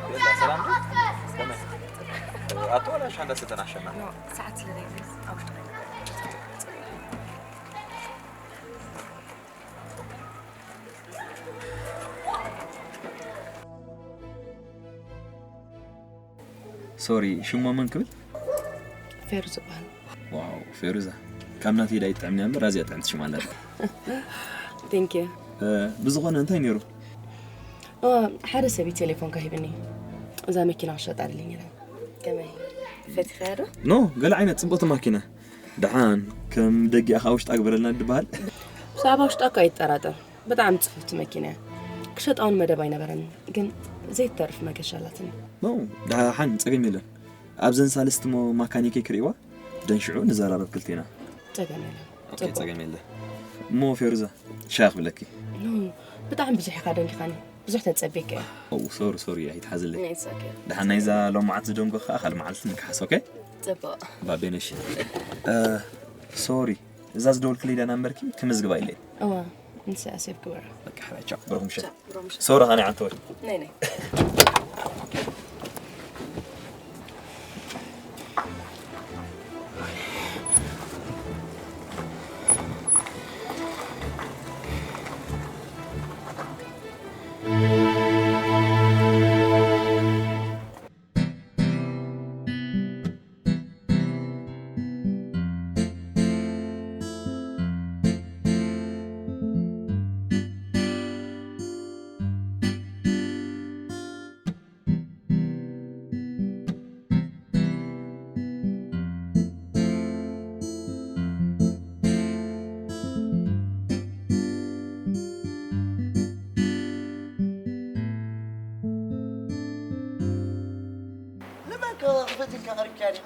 ቤዛ፣ ሰላም ድዩ? ከመይ? ኣቶ፣ ወላ ሻንዳ ዝተናሸና? ኖ፣ ሰዓት ስለ ዘይብሉ ኣብ ውሽጢ ኮይነ። ሶሪ፣ ሽሞ መን ክብል? ፌሩዝ እበሃል። ዋው፣ ፌሩዛ። ካብ ናተይ ዳይ ጥዕም እያ እምበር፣ ኣዝያ ጥዕምቲ ሽም ኣላት። Thank you። እ፣ ብዝኾነ እንታይ ነይሩ? እ፣ ሓደ ሰብ እዩ ቴሌፎንካ ሂብኒ። እዛ መኪና ክሸጣ ደልየ ነይረ። ከመይ? ፈቲኻያ ዶ? ኖ፣ ገለ ዓይነት ጽብቕቲ ማኪና። ደሓን፣ ከም ደጊኣ ኸኣ ውሽጣ ግበረልና ድበሃል። ብዛዕባ ውሽጣ እኳ ኣይጠራጠር። ብጣዕሚ ጽፍፍቲ መኪና እያ። ክሸጣ እውን መደብ ኣይነበረን፣ ግን ዘይተርፍ መገሻ ኣላትኒ። ኖ፣ ደሓን፣ ጸገም የለን። ኣብዘን ሳልስቲ እሞ ማካኒከይ ክርእይዋ፣ ደን ሽዑ ንዘራረብ ክልቴና። ጸገም የለን። ኦኬ፣ ጽቡቕ። ጸገም የለ። እሞ ፌሩዛ፣ ሻይ ክብለኪ። ኖ፣ ብጣዕሚ ብዙሕ ኢኻ ደንጊኻኒ። ብዙሕ ተጸቢየካ እየ። ኦ፣ ሶሪ፣ ሶሪ፣ ኣይትሓዝለይ። It's okay። ደሓን ናይዛ ሎማዓት ዝደንጎ ከኣ ካልእ መዓልቲ ንክሓስ፣ ኦኬ? ጽቡቕ። ባቤነሽ። እ፣ ሶሪ፣ እዛ ዝደወልክለይ ዳና እምበርኪ ክምዝግባ ኢለይ። እዋ፣ ንሳ ሴቭ ግበራ። በቃ፣ ሓራይ፣ ቻው፣ ብሩኽ ምሸት። ቻው፣ ብሩኽ ምሸት። ሶሪ፣ ኻኒ ዓንተወይ። ነይ፣ ነይ። ንመን ከ ክፈት ኢልካ ቀሪብካያ ዲኻ?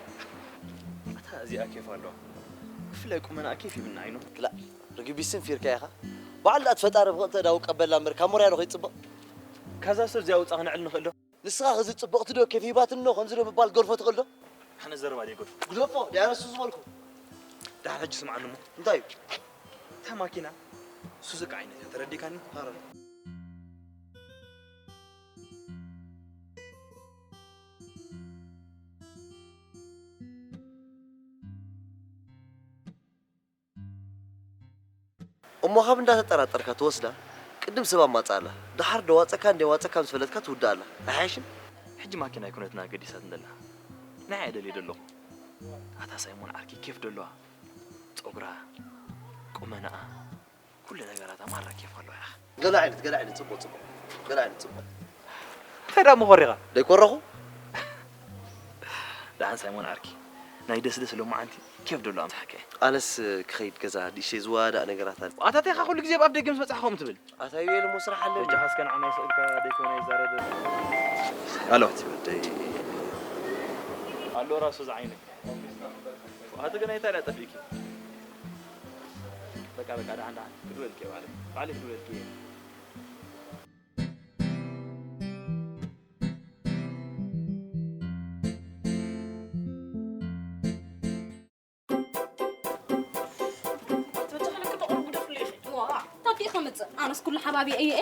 ኣታ እዚኣ ኬፍ ኣለዋ። ብፍላይ ቁመናኣ ኬፍ ይብልና ዓይኑ። ክላእ፣ ርግቢስን ፊርካ ኢኻ። ባዕሉ ኣት ፈጣሪ ብቕልተ ዳው ቀበላ እምበር ካብ ሞርያ ዶ ከይጽብቕ? ካዛ ሰብ እዚኣ ውጻ ክንዕል ንኽእል ዶ? ንስኻ ከዚ ጽብቕቲ ዶ ኬፍ ሂባትኒ ዶ ከምዚ ዶ ምባል ገርፎ ትኽእል ዶ? ኣነ ዘረባ ደይገድፎ። ግደፎ፣ ዳያነ እሱ ዝበልኩ። ደሓን ሕጂ ስምዓኒ እሞ። እንታይ እዩ? እታ ማኪና ሱዙኪ ዓይነት እያ፣ ተረዲእካኒ? ኧረ። እሞ ካብ እንዳተጠራጠርካ ትወስዳ፣ ቅድም ሰብ ኣማጽኣላ። ደሓር ደዋጸካ እንደ ዋጸካ ምስ ፈለጥካ ትውድኣላ። ኣይሓይሽን? ሕጂ ማኪና ኣይኮነትን ኣገዲሳትኒ ዘላ። ንዓይ እየ ደልየ ዘለኹ። ኣታ ሳይሞን ዓርኪ ኬፍ ደለዋ። ጸጉራ፣ ቁመናኣ፣ ኩሉ ነገራታ ማራ ኬፍ ኣለዋ ኢኻ። ገለ ዓይነት፣ ገለ ዓይነት ጽቡቕ፣ ጽቡቕ። ገለ ዓይነት ጽቡቕ። እንታይ ደኣ እሞ ኮሪኻ? ደይኮረኹ? ደሓን ሳይሞን ዓርኪ፣ ናይ ደስደስ ሎማዓንቲ ኬፍ ደሎ ኣምሳሕከ። ኣነስ ክኸይድ ገዛ፣ ንእሽተይ ዝዋዳእ ነገራት ኣሎ። ኣታ እንታይ ኢኻ ኩሉ ግዜ ኣብ ኣፍ ደገ ምስ በጻሕካ ከምኡ ትብል? ኣታ ዩኤል እሞ ስራሕ ኣለኒ። በጃኻ እስከ ንዓና ይስእልካ ደይኮነ ይዛረብ። ኣሎ። ኣቲ ወደይ። ኣሎ ራሱ ዝዓይነይ። ኣቲ ግን ኣይታ ኢላ ጠፊእኪ? በቃ፣ በቃ፣ ደሓን፣ ደሓን። ክድወልኪ እየ ባዕለይ። ባዕለይ ክድወልኪ እየ። ትበጃኽለኪ በቕሩ ግደፍሉ ኢኺ። ዋ፣ ታዲኡ ከምጽእ? ኣነስ ኩሉ ሓባቢ እየ።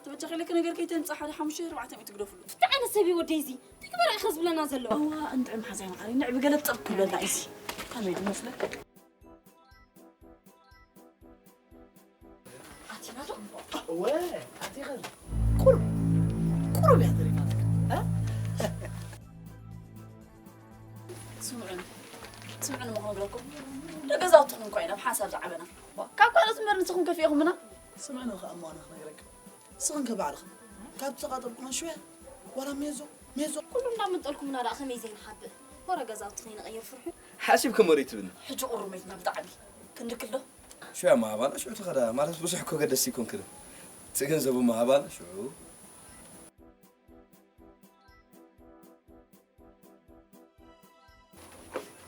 ትበጃኽለኪ ነገር ከይተምጽእ ሓደ ሓሙሽተ ኣርባዕተ ሚእቲ ግደፍሉ። እንታይ ዓይነት ሰብ እዩ ወደይ እዚ? ትግበር ኢኸ ዝብለና ዘሎ? እዋ፣ እንጥዕም ሓዛይ መዓረይ፣ ንዕቢ ገለብ ጠብ ክብለና እዩ እዚ። ከመይ ድመስለክ? ኣቲና ዶ? እወ፣ ኣቲኻ። ቁሩብ፣ ቁሩብ እያ ተሪፋትካ። እ? ስምዑኒ፣ ስምዑኒ እሞ ክነግረኩም። ደገዛውትኹም እኮ ኢና ብሓንሳብ ዝዓበና። ዋ፣ ካብ ካልኦት እምበር ንስኹም ከፊእኹምና። ስምዑኒ ከኣ እሞ ኣነ ክነግረካ። ንስኽን ከ ባዕልኽን ካብ ተቓጠልኩና ሽወያ ዋላ ሜዞ ሜዞ። ኩሉ እንዳመንጠልኩምና ደኣ ከመይ ዘይንሓብእ? ወረ ገዛውቲ ከይንቕይር ፍርሑ። ሓሲብኩም ወረ ትብልኒ። ሕጂ ቁሩብ መይትና ብጣዕሚ ክንድክል ዶ? ሽወያ ማሃባና ሽዑ ተኸዳ ማለት ብዙሕ እኮ ገደስ ይኮንክን። እቲ ገንዘቡ ማሃባና ሽዑ።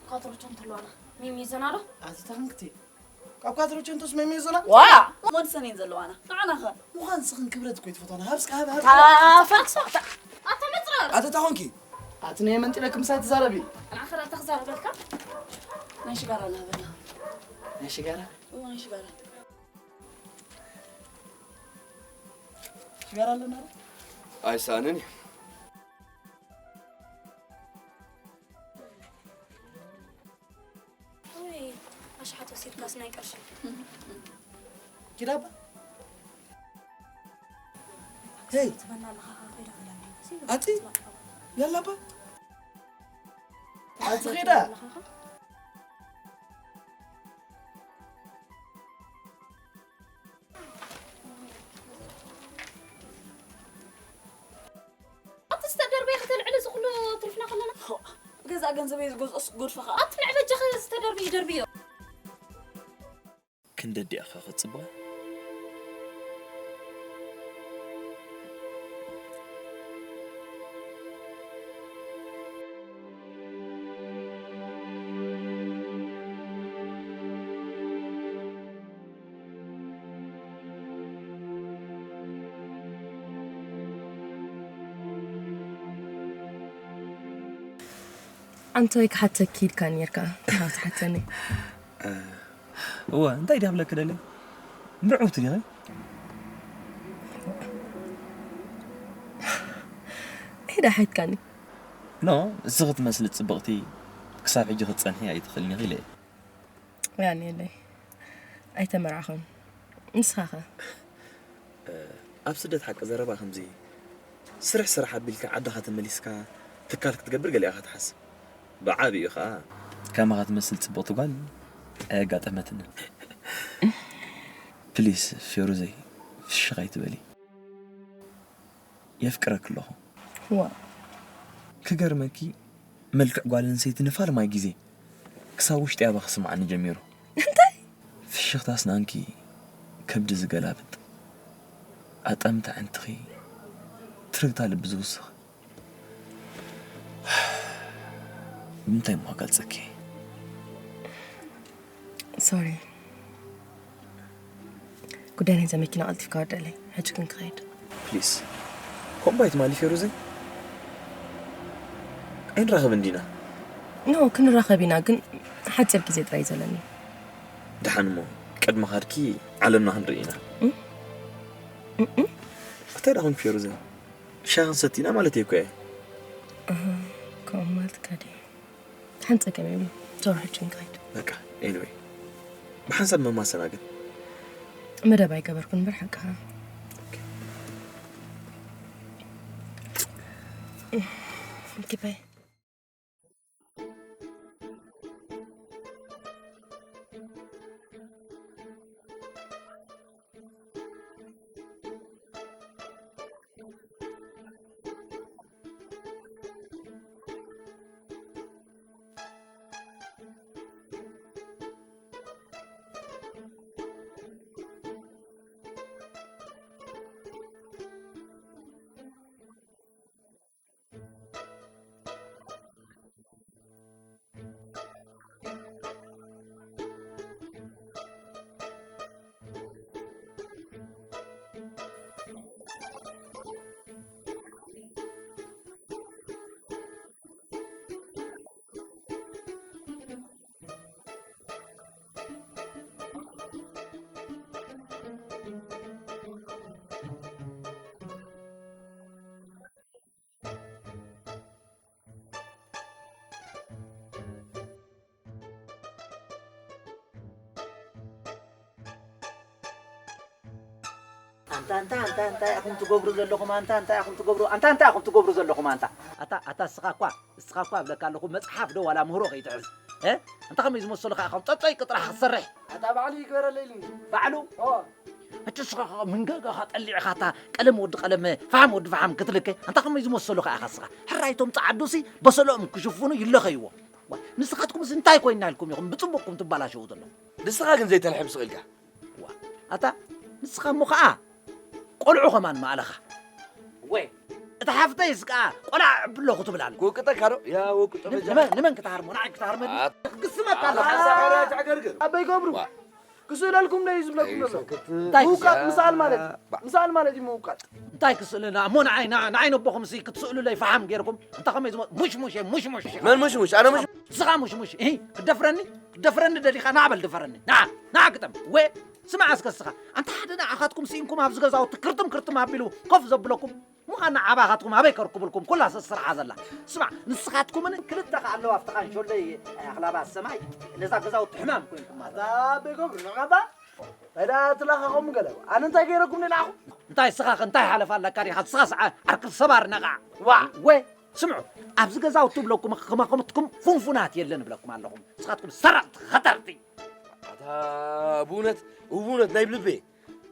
ካትሮቸንቶ ኣለዋና። ሚሚ ዘና ዶ? ኣቲ ተኸንክቲ። ካብ ካትሮቸንቶስ ሚሚ ዘና? ዋ! ሞድሰን እየን ዘለዋና። ንዓና ኸ? ምዃን ስኽን ክብረት እኮ ይትፈቷና። ሃብስካ ሃብ፣ ሃብ። ኣታ መጽረር! ኣቲ ተኾንኪ። ኣቲ ናይ መንጢለክ ምሳይ ትዛረቢ። ንዓኻ ዳ ተኽዛረበልካ? ናይ ሽጋራ ላበላ። ናይ ሽጋራ? ናይ ሽጋራ። ሽጋራ ኣለና ዶ? ኣይሰኣንን እዩ። ውይ፣ ኣሽሓት ወሲድካስ ናይ ቅርሺ። ኪዳባ። ሄይ። ትበና ኣለኻ፣ ከይዳ ክላኒ። ኣቲ? ያላባ። ኣቲ ኺዳ። ኣብቲ ዝተደርበየ ከተልዕሊ እዚ ኩሉ ትሪፍና ከለና? ሆ፣ ገዛ ገንዘበይ ዝገዝኦስ ጎድፋ ኸኣ። ኣብቲ ንዕ በጃኺ ዝተደርበየ ደርብዮ። ክንደዲኣ ኸ ክጽበ? ኣንቶይ ክሓተኪ ኢልካ ኔርካ፣ ካብ ትሓተኒ። እወ፣ እንታይ ድያ ብለኪ ደለ? ምርዕውቲ ዲኺ? ኢዳ ሓትካኒ። ኖ፣ እስኺ ትመስሊ ጽብቕቲ ክሳብ ሕጂ ክትጸንሒ ኣይትኽእልን ኢኺ ኢለ እየ። ያኔለይ ኣይተመርዓኹን። ንስኻ ኸ? ኣብ ስደት ሓቂ ዘረባ ከምዚ ስርሕ ስራሕ ኣቢልካ ዓድኻ ተመሊስካ ትካል ክትገብር ገለ ኢኻ ትሓስብ። ብዓቢኡ ኸኣ ከማኻ ትመስል ጽብቕቲ ጓል ኣየጋጠመትንን። ፕሊስ ፌሩዘይ ፍሽኽ ኣይትበሊ። የፍቅረኪ ኣለኹ። ዋ። ክገርመኪ፣ መልክዕ ጓል ኣንስተይቲ ንፋልማይ ግዜ ክሳብ ውሽጢ ኣባ ክስምዓኒ ጀሚሩ። እንታይ? ፍሽኽታ ኣስናንኪ ከብዲ ዝገላብጥ፣ ኣጠምታ ዕንትኺ ትርግታ ልቢ ዝውስኽ። ብምንታይ እሞ ክገልጸኪ? ሶሪ። ጉዳይ ናይዛ መኪና ቀልጢፍካ ወደለይ። ሕጂ ግን ክኸይድ። ፕሊስ። ከምኡ ኣይትማሊ ፌሩዘይ። ኣይንራኸብን ዲና? ኖ፣ ክንራኸብ ኢና፣ ግን ሓጺር ግዜ ጥራይ እዩ ዘለኒ። ደሓን እሞ፣ ቅድሚ ኻድኪ ዓለምና ክንርኢ ኢና። እም? እም? እንታይ ደኣ ኾንኪ ፌሩዘይ? ሻሂ ክንሰቲ ኢና ማለት እየ እኮ እየ። ኣሃ፣ ከምኡ ማለትካ ድዩ? ሓንቲ ጸገም የብሉን። ዞር ሕጂ ንክኸይድ። በቃ፣ ኤኒወይ። ብሓንሳብ መማሰና ግን። መደብ ኣይገበርኩን እምበር ሓቅኻ። ኦኬ፣ ባይ። ኣንታ፣ ኣንታ፣ ኣንታ፣ እንታይ ኢኹም ትገብሩ ዘለኹም? ኣንታ፣ እንታይ ኢኹም ትገብሩ? ኣንታ፣ እንታይ ኢኹም ትገብሩ ዘለኹም? ኣንታ፣ ኣታ፣ ኣታ፣ እስኻ እኳ፣ እስኻ እኳ እብለካ ኣለኹ፣ መጽሓፍ ዶ ዋላ ምህሮ ከይትሕዝ? እ? ኣንታ፣ ከመይ ዝመሰሉ ኸኣ፣ ከም ጸጸይ ቅጥራሕ ክትሰርሕ? ኣታ፣ ባዕሉ ይግበረለይ ኢሉ። ባዕሉ? ኦ። ሕጂ እስኻ ኸኣ መንገጋኻ ጠሊዕኻ፣ ኣታ፣ ቀለም ወዲ ቀለም፣ ፈሓም ወዲ ፈሓም ክትልከ? ኣንታ፣ ከመይ ዝመሰሉ ኸኣ ኢኻ እስኻ? ሕራይ እቶም ጸዓዱሲ በሰለኦም ክሽፍኑ ይለኸይዎ። ዋ፣ ንስኻትኩምስ እንታይ ኮይንና ኢልኩም ኢኹም ብጽቡቕኩም ትበላሸዉ ዘለኹም? ንስኻ ግን ዘይተልሕም ስቕ ኢልካ። ዋ፣ ኣታ ንስኻ እሞ ኸኣ ቆልዑ ኸማን ማእለኻ። ወይ፣ እታ ሓፍተይስ ከኣ ቆልዓ እዕቢ ኣለኹ ትብል ኣላ። ክውቅጠካ ዶ? ያ ውቅጦ ንመ-፣ በጃ። ንመን፣ ንመን ክትሃርሞ? ንዓይ ክትሃርመኒ? ኣት-፣ ክስመካ ኣላ። ኣታ ሓሳብ ዕረ ተዕገርግር። ኣበይ ገብሩ? ዋ። ክስእለልኩም ደዩ ዝብለኩም ዘሎ። እንታይ ክስ-፣ ምውቃጥ ምሳል ማለት እዩ። ባ። ምሳል ማለት እዩ ምውቃጥ። እንታይ ክስእለና? እሞ ንዓይ፣ ንዓ-፣ ንዓይ ነቦኹም ሲ ክትስእሉለይ ፈሓም ጌርኩም? እንታይ ከመይ ዝሞ-፣ ሙሽሙሽ እየ፣ ሙሽሙሽ። መን ሙሽሙሽ? ኣነ ሙሽ- ንስኻ ሙሽሙሽ። እሂ፣ ክትደፍረኒ? ክትደፍረኒ ደሊኻ? ንዓ በል ድፈረኒ። ንዓ፣ ንዓ ግጠም። ወ-፣ ስማዕ እስከ እስኻ። ኣንታ ሓደ ንዓኻትኩም ስኢንኩም ኣብዚ ገዛውቲ ክርትም ክርትም ኣቢሉ ኮፍ ዘብለኩም። ምዃና ዓባኻትኩም ኣበይ ከርኩብልኩም ኩላ ስስርሓ ዘላ። ስማዕ፣ ንስኻትኩምን ክልተ ከኣ ኣለዋ ኣብቲ ካንሾለይ ኣኽላባት ሰማይ፣ ነዛ ገዛውቲ ሕማም ኮይንኩም ማለት። ኣታ ኣበይ ገብሩ ንዓባ? እንታይ ደኣ ትላኻኹም ገለ? ኣነ እንታይ ገይረኩም ንልዓኹ? እንታይ ስኻ እንታይ ሓለፋ ኣለካ ዲኻ? ስኻ ስዓ ዓርክብ ሰባር ነቓዕ። ዋ! ወ-፣ ስምዑ፣ ኣብዚ ገዛውቲ እብለኩም ከማኹምትኩም ፉንፉናት የለን እብለኩም ኣለኹም። ንስኻትኩም ሰረቕቲ፣ ኸተርቲ። ኣታ ብእውነት፣ ብእውነት ናይ ብልቤ።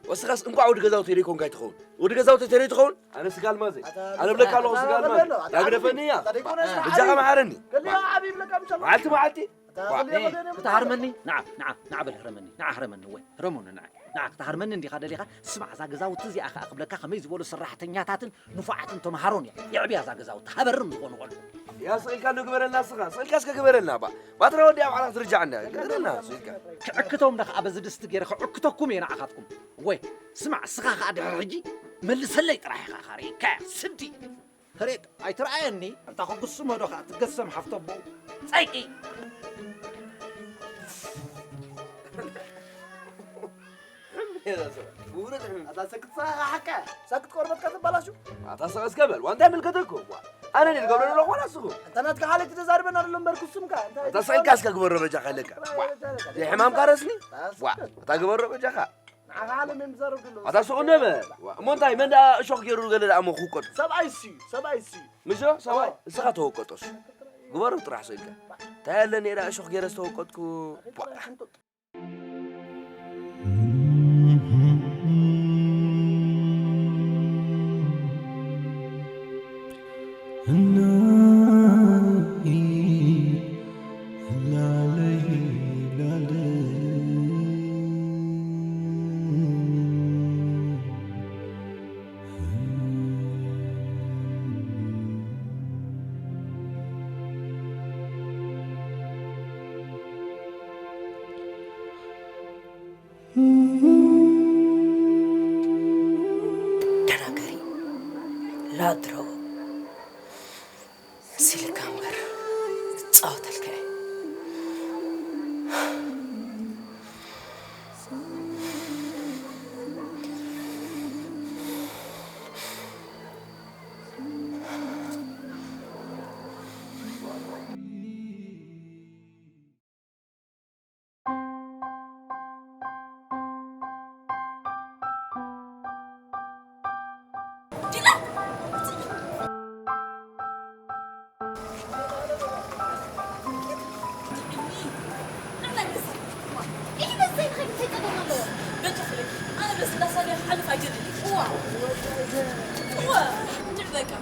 ወስኻስ እንኳዕ ወዲ ገዛውተይ ደይኮንካ ኣይትኸውን። ወዲ ገዛውተይ ተደይ ትኸውን? ኣነ ስጋ ኣልማዘ። ኣታ ኣነ ብለካ ኣለኹ ስጋ ኣታ ኣልማዘ። ኣታ ያግደፈኒ እያ። ኣታ ደይኮነ ስራሕ ብጃኻ መሓረኒ። ገሊያ ዓቢ ይብለካ ብቻ። መዓልቲ መዓልቲ። ኣታ ዋ። ገሊያ ወደነ ክትሃርመኒ? ንዓ፣ ንዓ፣ ንዓ በል ህረመኒ። ንዓ ህረመኒ ወይ። ህረሙኒ ንዓ። ንዓ ክትሃርመኒ እንዲኻ ደሊኻ? ስማዕ፣ እዛ ገዛውቲ እዚኣ ኸኣ ክብለካ ከመይ ዝበሉ ሰራሕተኛታትን ንፉዓትን ተምሃሮን እያ። የዕብያ እዛ ገዛውቲ። ሃበርም ዝኾኑ ቆልዑ። ያ ስቕ ኢልካ እንዶ ግበረልና እስኻ። ስቕ ኢልካ እስከ ግበረልና ባ። ባትራ ወዲኣ ባዕላ ክትርጃዕ እንዳ። ግበረልና ስቕ ኢልካ። ክዕክቶም ዳ ኸኣ በዚ ድስቲ ገይረ ክዕክተኩም እየ ንዓኻትኩም። ወይ፣ ስማዕ፣ እስኻ ኸኣ ድሕሪ ሕጂ መልሰለይ ጥራሕ ኢኻ ኻሪእካ ስዲ። ተሬት፣ ኣይትረኣየኒ? ኣንታ ክጉስሞ ዶ ኸኣ ትገሰም ሓፍተቦ። ጸይቂ። ሕም፣ እዛ ሰብ። ብውርድ ሕም። ኣታ ሰክት ሳኻ ሓካ፣ ሰክት ቆርበትካ ትበላሹ። ኣታ ሰቐ እስከ በል፣ ዋንታ ይምልከተኩም። ዋ፣ ኣነ ነኝ ልገብረ ዘለኹ ዋላ እስኹም? ኣንታ ናትካ ሓለይቲ ተዛርበና ዘሎ እምበር ክሱምካ። ኣንታ ኣታ ሰቂልካ እስከ ግበሮ በጃኻ ኢለካ። ዋ፣ ዘይሕማምካ ረስኒ? ዋ፣ ኣታ ግበሮ በጃኻ። ንዓኻ ዓለም እዮም ዝዛረቡ ዘለዉ። ኣታ ስቕ እንዶ በል። ዋ፣ እሞ እንታይ፣ መን ደኣ እሾኽ ገይሩ ገለ ደኣ እሞ ክውቀጡ? ሰብኣይ እሱ እዩ፣ ሰብኣይ እሱ እዩ። ምሾ፣ ሰብኣይ፣ እስኻ ተወቀጦስ። ግበሮ ጥራሕ ስቕ ኢልካ። እንታይ ኣለኒ ደኣ እሾኽ ገይረ ዝተወቀጥኩ? ዋ። ተናገሪ ላድሮ ስልካ እምበር እጻወተልካ እየ።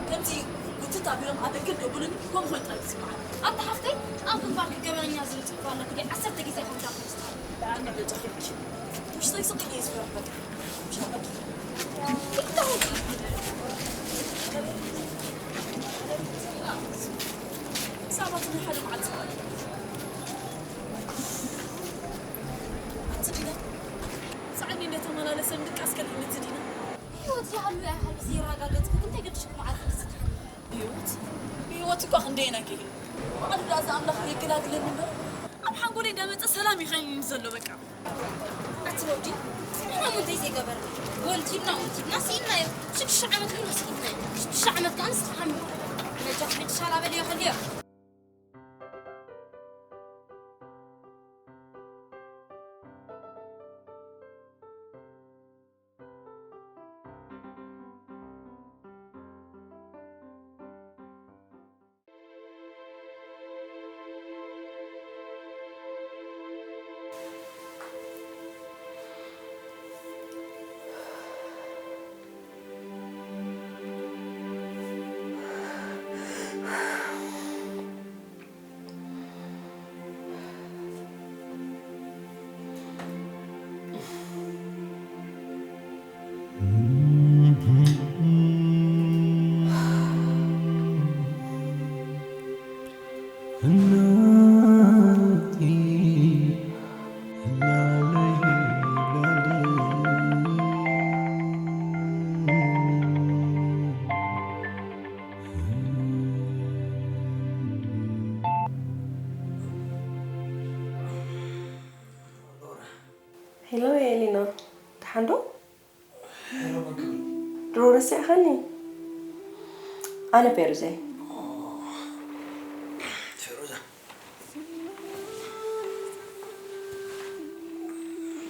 ከምዚ ጉትት ኣቢሎም ኣብ ደገ ደውሉኒ፣ ከምኡ ኮይኑ ጥራይ ዝስምዓኒ። ኣታ ሓፍተይ፣ ኣብ ግንባርኪ ገበነኛ ዝብል ጽሑፍ ኣለኪ ድዩ? ዓሰርተ ግዜ ከምዛ ፖስት። ብኣና ብጫ ኺልኪ። ውሽጠይ ስቕ ኢለ እየ ዝፈርድ። ሻመት። ክሳባት ናይ ሓደ መዓልቲ ማለት እዩ። ኣቲ ዲና፣ ሳዕኒ እንዳተመላለሰ ምድቃስ ከልእምቲ ዲና። ህይወት ይሃሉ ኣይሃሉ ዘይረጋገጽኩ፣ እንታይ ገድሽኩ መዓልቲ ምስ ትሓልፍ? ህይወት፣ ህይወት እኳ ክንደየናይ ክኢሉ። ባዕሉ ደኣ እዚ ኣምላኽ የገላግለኒ እምበር፣ ኣብ ሓንጎለይ እንዳመጸ ሰላም ይኸይን ዘሎ በቃ። ኣቲ ወዲ፣ ስሚዕና እሞ እንታይ ዘይገበርና? ወንቲድና፣ ወንቲድና ስኢንናዮ። ሽዱሽተ ዓመት ሙሉ ስኢንናዮ። ሽዱሽተ ዓመት ከኣ ንስኻ ሓሚምካ። ነጃሕ ሕጂ ሻላ በልዮ ከልዮ። ሄሎ ኤሊኖ፣ ደሓን ዶ? ድሮ ረሲዕኻኒ? ኣነ ፌሩዘይ። ፌሩዛ፣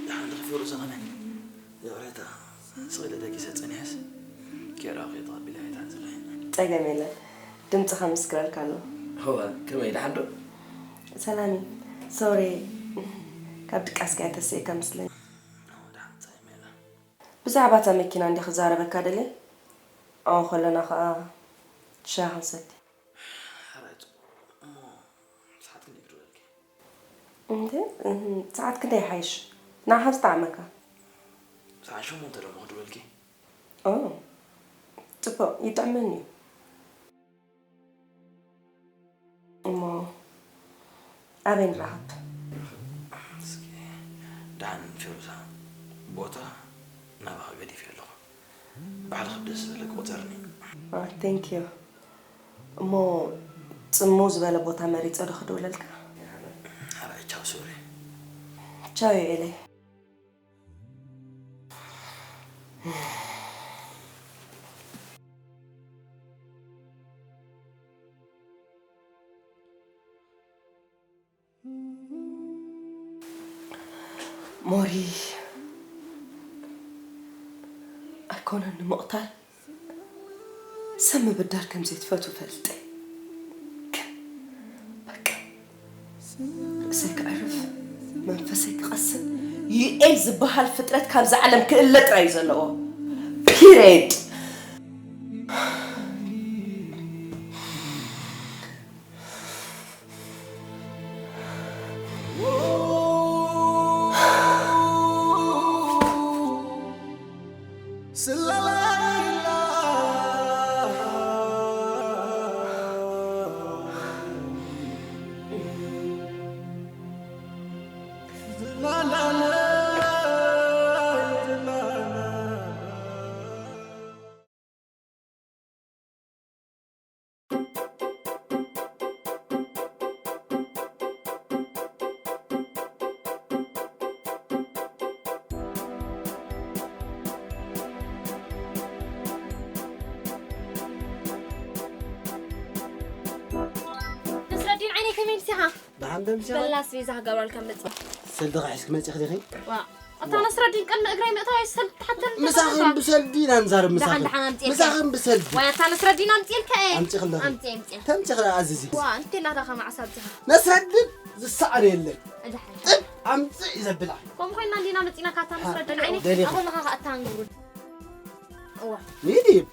ደሓን ዲኺ ፌሩዛ? ከመይ? ይቕሬታ፣ ስቕ ኢለ ደቂሰ ጸኒሐስ፣ ኬራ ከይተቐቢለ ኣይትሓዝለይ። ጸገም የለን፣ ድምጽኻ ምስክረልካ ኣሎ። እወ፣ ከመይ፣ ደሓን ዶ? ሰላም እዩ። ሶሪ፣ ካብ ድቃስካ እየ ተሲእካ መስለኒ። እወ፣ ደሓን፣ ጸገም የለን። ብዛዕባ እታ መኪና እንድየ ክዛረበካ ደልየ። ኣብኡ ከለና ኸኣ ሻሂ ክንሰቲ። ሕራይ፣ ጽቡቕ። እሞ ሰዓት ክንደይ ክድውለልኪ? እንዴ፣ እም፣ ሰዓት ክንደይ ይሓይሽ? ንዓኻ ዝጠዓመካ። ሰዓት ሸሞንተ ዶ እሞ ክድውለልኪ? ኦ፣ ጽቡቕ፣ ይጥዕመኒ እዩ። እሞ ኣበይ ንራኸብ? እስኪ ደሓን ፌሩዛ፣ ቦታ ናባኺ ገዲፈ ኣለኹ። ባዕልኺ ብደስ ዝበለኪ ቁጸርኒ። ኦ፣ thank you። እሞ ጽምው ዝበለ ቦታ መሪጸ ዶ ክድውለልካ? ሓራይ ቻው ሶሪ። ቻው ዮኤለይ። ሞሪ ኣይኮነን ንምቕታል ሰብ ምብዳል ከም ዘይትፈቱ ፈልጠ። ግን በቃ ርእሰይ ከዕርፍ መንፈሰይ ክቐስን ዩኤል ዝበሃል ፍጥረት ካብዛ ዓለም ክእለ ጥራይ እዩ ዘለዎ። ፒሬድ። ነስረዲን ዓይነይ ከመይ ምሲኻ? ደሓን ዶ ምሲኻ? በላ ኣስቤዛ ክገብረልካ መፂእ። ሰልዲ ኻሒስኪ መፂእኺ ዲኺ? ዋእ ኣታ ነስረዲን ቅድሚ እግረይ ምእታወይ ሰልዲ ተሓተኒ እንተኾንካ። ምሳኽን ብሰልዲ ኢና ንዛረብ ምሳኽን። ደሓን ደሓን ኣምፂኤልካ እየ። ምሳኽን ብሰልዲ። ዋይ ኣታ ነስረዲን ኣምፂኤልካ እየ። ኣምፂእኺ ኣለኺ። ኣምፂኤ ኣምፂኤ። ተምፂእኺ ደኣ ኣዝዚ። ዋእ እንታይ እናታኻ ማዕሳ ኣብዚኻ። ነስረዲን ዝሰኣን የለን። ደሓን። ጥብ ኣምፅእ እዩ ዘብላ። ከምኡ ኮይና እንዲና መፂእና ካታ ነስረዲን ዓይነይ ደሊኺ። ኣኾልኻ ከዓ እታንግሩን። እዋ ሚዲም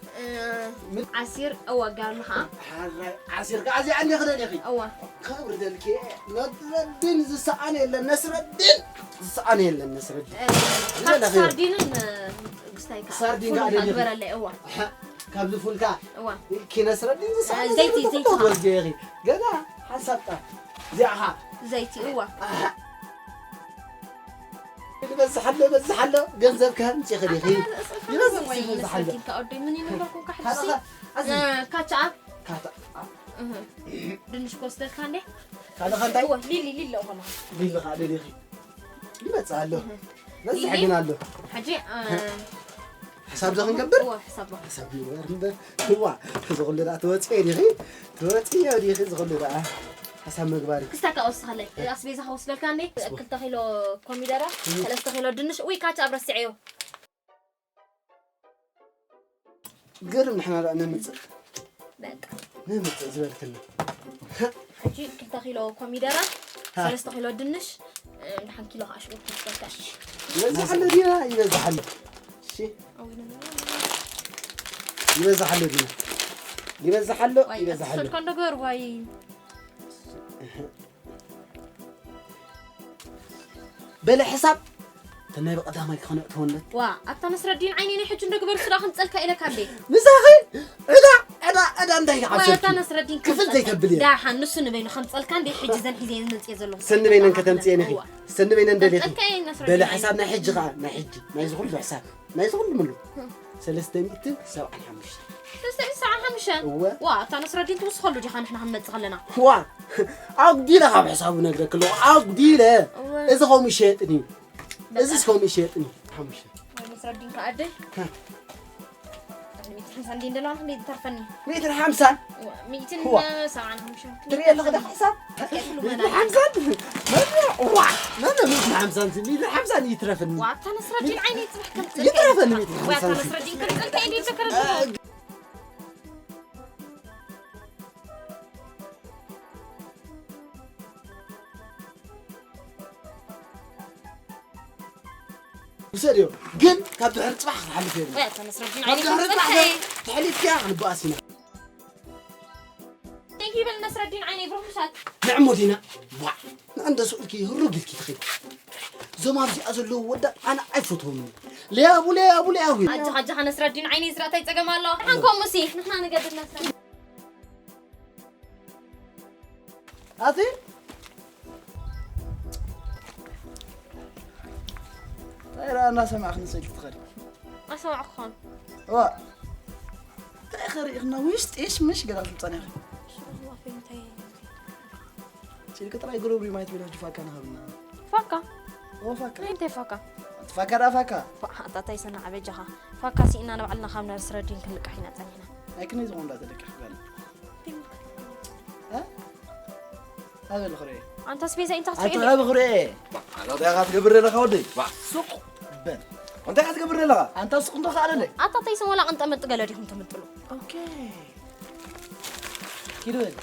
ዓሲር እዋ ጋርኒ ከዓ ሓራይ ዓሲር ከዓ እዚኣ እንደ ክደሊኺ እዋ ከብርደልኪ። ነስረዲን ዝሰኣን የለን ነስረዲን ዝሰኣን የለን ነስረዲን። ካብ ሳርዲንን ግስታይ ከዓ ሳርዲን ከዓ ፉል ደሊኺ። ግበረለይ እዋ ኣሓ፣ ካብዚ ፉልካ እዋ ኢልኪ ነስረዲን ዝሰኣን ዘይቲ፣ የለን ዘይቲ ከዓ። ትወስድዮ ኢኺ። ገና ሓንሳብ ጣፍ እዚኣ ከዓ ዘይቲ እዋ ኣሓ፣ ይበዝሕ ኣሎ ይበዝሕ ኣሎ። ገንዘብ ከ ኣምፂእኺ ዲኺ? ይበዝሕ ይበዝሕ ኣሎ። ካትሻኣፕ ድንሽ ክወስደልካ እንዴ? ካልእ ከ እንታይ? ሊሊ ሊሊ ኣለኹ። ሊሊ ከዓ ደሊኺ? ይመፅእ ኣሎ። በዝሕ ግን ኣሎ። ሕጂ ሕሳብ ዶ ክንገብር? እወ ሕሳብ ዶ። ሕሳብ ምግባር እምበር። እዋ እዚ ኩሉ ደኣ ትወፅዮ ዲኺ? ትወፅዮ ዲኺ እዚ ኩሉ ደኣ? ሓሳብ መግባሪ። ክስታ ካብ ወስኸለይ ኣስቤዛ ከወስደልካ እንዴ? ክልተ ኪሎ ኮሚደረ፣ ሰለስተ ኪሎ ድንሽ፣ ኡይ ካቻ ኣብ ረሲዐዮ። ግርም ንሕና ደኣ ነምፅእ በቃ ነምፅእ ዝበልክና። ሕጂ ክልተ ኪሎ ኮሚደረ፣ ሰለስተ ኪሎ ድንሽ፣ እንድሓን ኪሎ ከዓ ሽጉርቲ ይስበካ። እሺ። ይበዝሕ ኣሎ ዲና ይበዝሕ ኣሎ። እሺ። ይበዝሕ ኣሎ ዲና ይበዝሕ ኣሎ ይበዝሕ ኣሎ። ከንደገር ዋይ በለ ሕሳብ ተናይ ብቐዳማይ ክኾነ እተወለት ዋ ኣታ ነስረዲን ዓይኒ ናይ ሕጂ እንዶ ግበር ስራ ከምፀልካ ኢለካ እንዴ ምሳኺ ዕዳ ዕዳ ዕዳ እንታይ ዋይ ኣታ ይዓብሰልኪ ነስረዲን ክፍል ከምፀልካ ዘይተብል እየ ዳሓን ንሱ ንበይኑ ከምፀልካ እንዴ ሕጂ ዘን ሒዘ መፅየ ዘለኹ ሰኒ በይነን ከተምፅየን ኢኺ እዋ። ሰኒ በይነን ደሊኺ ከምፀልካ እየ ነስረዲን በለ ዓይኒ። ሕሳብ ናይ ሕጂ ኸዓ ናይ ሕጂ ናይዚ ኩሉ ሕሳብ ናይዚ ኩሉ ምሉ ሰለስተ ሚእትን ሰብዓን ሓሙሽተን። ሰለስተ ሚእትን ሰብዓን ሓሙሽተን? እወ። ዋ፣ እታ ነስረዲን ትውስኸሉ ዲኻ ንሕና ክንመጽእ ከለና? ዋ፣ ኣጉዲለ ካብ ሕሳቡ ነግረኪ ኣለኹ፣ ኣጉዲለ። እወ። እዚ ከምኡ ይሸየጥን እዩ። እዚስ ከምኡ ይሸጥኒ ሓሙሽተ። ወይ መስረዲን ከኣደ። ሜትር ሓምሳ እንዴ እንደለዋ ክንደይ ትተርፈኒ? ሜትር ሓምሳ? ሚእትን ሰብዓን ሓሙሽተን። ትሪኦ ኣለኹ ዶ ሓሳብ? ሜትር ሓምሳ? መን? ዋ! መን ሜትር ሓምሳ? ሜትር ሓምሳ ይትረፍኒ። ዋ፣ ኣታ ነስረዲን ዓይነይ ጽባሕ ከም ይትረፈኒ ሜትር ሓምሳ። ኣታ ነስረዲን ከም ጽልካ እንዴ ተከረተ። ውሰድዮ። ግን ካብ ድሕሪ ጽባሕ ክትሓልፍ የብልካ። ወይ ኣታ ነስረዲን ካብ ዓይነይ ድሕሪ ጽባሕ ተሕሊፍካያ ክንበኣስ ኢና። Thank you በል ነስረዲን ዓይነይ ብሩኽ ምሻት። ንዕሞ ዲና። ዋ። ንእንደ ስኡልኪ ህሩግ ኢልኪ ትኸዲ። እዞም ኣብዚኣ ዘለዉ ወዳት ኣነ ኣይፈትዎም። ለያቡ ለያቡ ለያቡ። ኣጃኻ ኣጃኻ ነስረዲን ዓይነይ ዝራእታይ ጸገም ኣሎ። ሓንኮም ሙሲ ንሕና ንገድል ነስረዲን። ኣቲ እንታይ ደኣ እናሰማዕኽኒ ስእልኪ ትኸዲ? ኣሰማዕኩኻን። እዋ። እንታይ ኸ ርኢኽና? ውሽ ጢሽ ምሽ ገለ ክትብል ጸኒሕኺ። ስእልኪ ጥራይ ግሩብ ሪማይት ቢላ ሕጂ ፋካ ንሃብና። ፋካ? ኦ ፋካ። ናይ እንታይ ፋካ? ኣቲ ፋካ ደኣ ፋካ። ፋ-፣ ኣታ እንታይ ሰናዕ በጃኻ። ፋካ ሲእና ንባዕልና ካብ ነርስ ረዲን ክንልቃሕ ኢና ጸኒሕና። ናይ ክንደይ ዝኾኑ ደኣ ተለቂሕኪ ጓል? እ? ኣበል ክርኢ። ኣንታ ስፔዛ እንታይ ኣንታ ክትርኢ? ኣበል ክርኢ። ኣታ እንታይ ኢኻ ትገብር ዘለኻ ወደይ? ዋ፣ ሱቕ በል። እንታይ ኢኻ ትገብር ዘለኻ? ኣንታ ሱቕ እንዶ ከኣለለይ። ኣታ እንታይ ስም ወላ ቅንጠ መጥ ገለ ዲኹም ትምጥሉ? ኦኬ። ኪድ በል።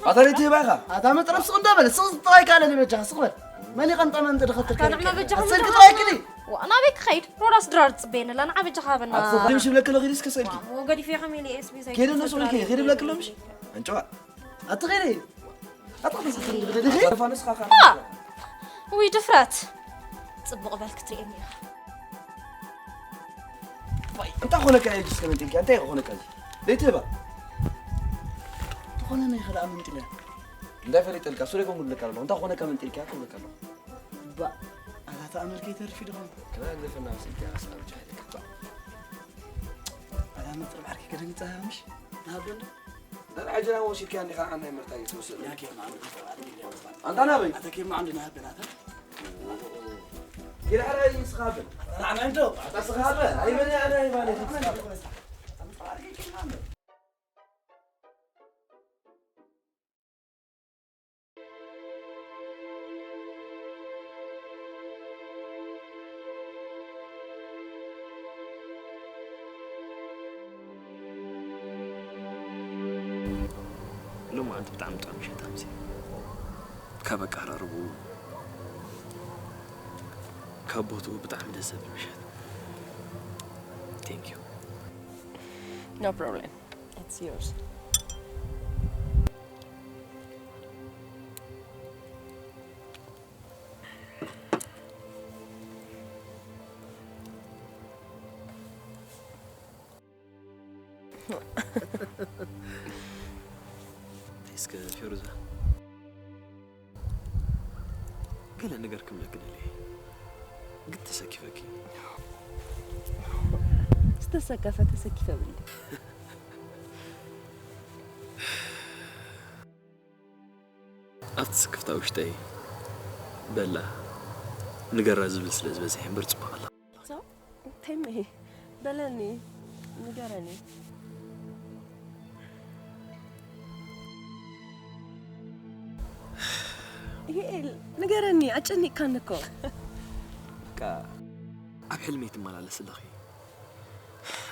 ኣታ ሪቲ ባኻ? ኣታ መጥረብ ሱቕ እንዶ በል። ሱቕ ጥራይ ከኣለለይ በጃኻ፣ ሱቕ በል። መን ይቐንጠ መን ጥድኸትል ኣታ ንዕመ በጃኻ ስልክ ምንድን ጥራይ ነው? ክሊ። ዋ፣ ናበይ ክኸይድ? ሮዳስ ድራር ጽበየንላ፣ ንዓ በጃኻ ሃበና። ኣቲ ሪም ሽብለክሎ ኪድ እስከ ስእልኪ። ዋ፣ ገዲፈ ከመይ ኢለ ስፔዛ ኪድ እነሱ ይከፍል ብለኪ፣ ኪድ ብለክሎ ምሽ? ኣንጭዋ። ኣቲ ኸይሪ። ኣታ ተሳኺ ድግደ ድኺ። ኣታ ንስኻ ኸ? አ! ውይ ድፍረት። ጽቡቕ በል ክትርእየኒ ኢኻ። ዋይ፣ እንታይ ኾነካ እየ ጅስ ከመንጢልካ? እንታይ ኾነካ እዚ? ደይትህባ። ዝኾነ ናይ ኸልኣ መንጢልያ። እንታይ ፈሊጠልካ? ሱሬ ኮን ጉድለካ ኣለኹ። እንታይ ኾነካ መንጢልካ? ኮን ጉድለካ ኣለኹ። ባ፣ ኣታ ተኣምር ከይተርፊ ድኾን? ከመይ ኣግዘፈና መሲልካ? ኣስላም ጃሂል ክትባዕ። ኣታ መጥረብ ዓርኪ ከደንግጻ ምሽ? ናበል? ኣታ ሕጂ ናብ ወሲድካ እንዲኻ ዓናይ መርታ እየትወስድ። ኣታ ኬፍ ማዕንዱ ናሃበናታ። ኪድ ሕራይ ስኻብል። ኣታ ስኻበ። ኣይበለ ኣነ ኣይባለ። ሎማዓንቲ ብጣዕሚ ጥዑም ምሸት ኣምሲ። ካብ ኣቀራርቡ፣ ካብ ቦትኡ ብጣዕሚ ደስ ዘብል ምሸት። Thank you። No problem. It's yours. እስከ ፊሩዛ፣ ገለ ነገር ክብለኪ ደልየ፣ ግን ተሰኪፈኪ። ዝተሰከፈ ተሰኪፈ ብሊ። ኣብቲ ስክፍታ ውሽጠይ በላ ንገራ ዝብል ስለ ዝበዝሐ እምበር ጽቡቕ ኣላ። ሶ፣ ተሜ፣ በለኒ፣ ንገረኒ። ዩኤል፣ ንገረኒ፣ ኣጨኒቕካኒ እኮ። በቃ፣ ኣብ ሕልመይ ትመላለስ ኣለኺ።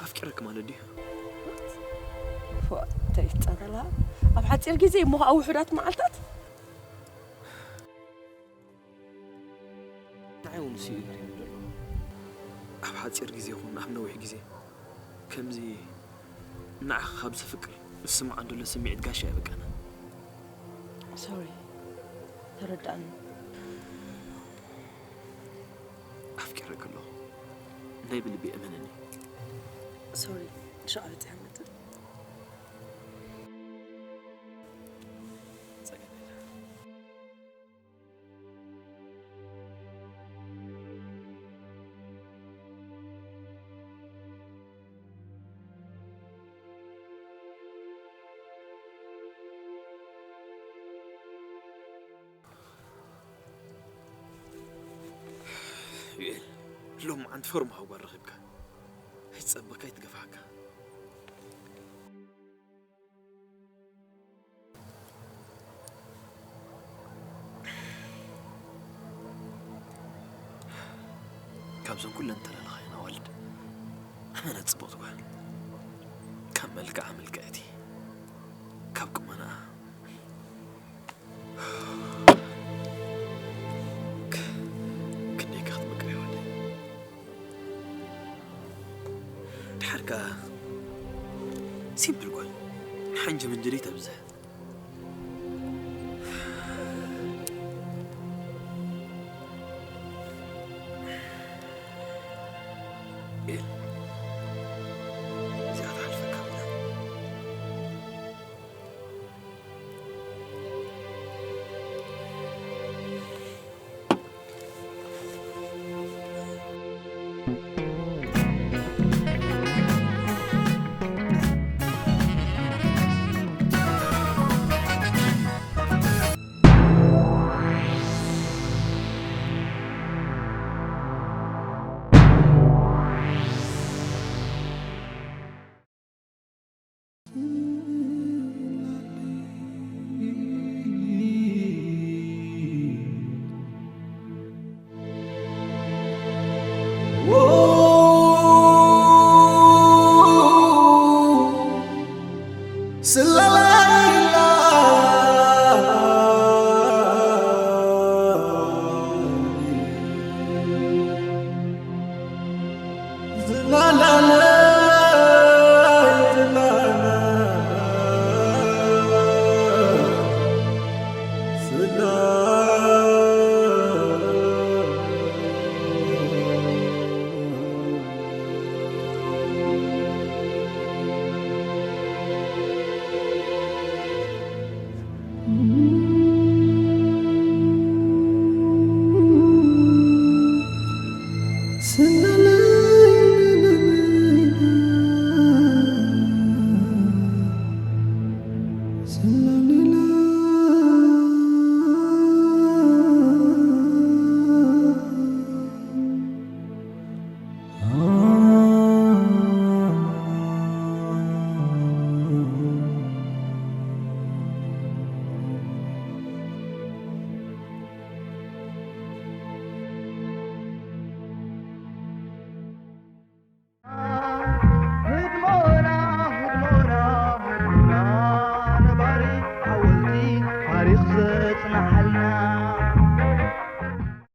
ኣፍቂረኪ ማለት ድዩ? ፎ፣ እንታይ ትጻተላ? ኣብ ሓጺር ግዜ እሞ ኣብ ውሑዳት መዓልታት? ንዓይ እውን ንሱ እዩ ገሪሙ ዘሎ። ኣብ ሓጺር ግዜ ይኹን ኣብ ነዊሕ ግዜ፣ ከምዚ ንዓኻ ካብ ዘፍቅር ዝስምዓን ዘሎ ስምዒት ጋሻ ኣይበቃናን። ሶሪ፣ ተረዳእኒ። ኣፍቂረኪ ኣለኹ። ናይ ብልቢ እመነኒ። ሶሪ፣ ንሸውዓተ በጺሐ መጥን። ጸገም የለን። ዩኤል፣ ሎም ዓንቲ ፈርሞ ሃጓር ረኺብካ ኣይትጸበካ ኣይትገፋሕካ። ካብዞን ኩለን ተላላኻየን ኣዋልድ ኣመና ጽቡቕቲ ጓል፣ ካብ መልክዓ ምልክዕቲ፣ ካብ ቁመናኣ ክንደይ ክትምቅር ይወደ። ድሓር ከኣ ሲምፕል ጓል፣ ሓንጀ መንጀለይ ተብዝሕ።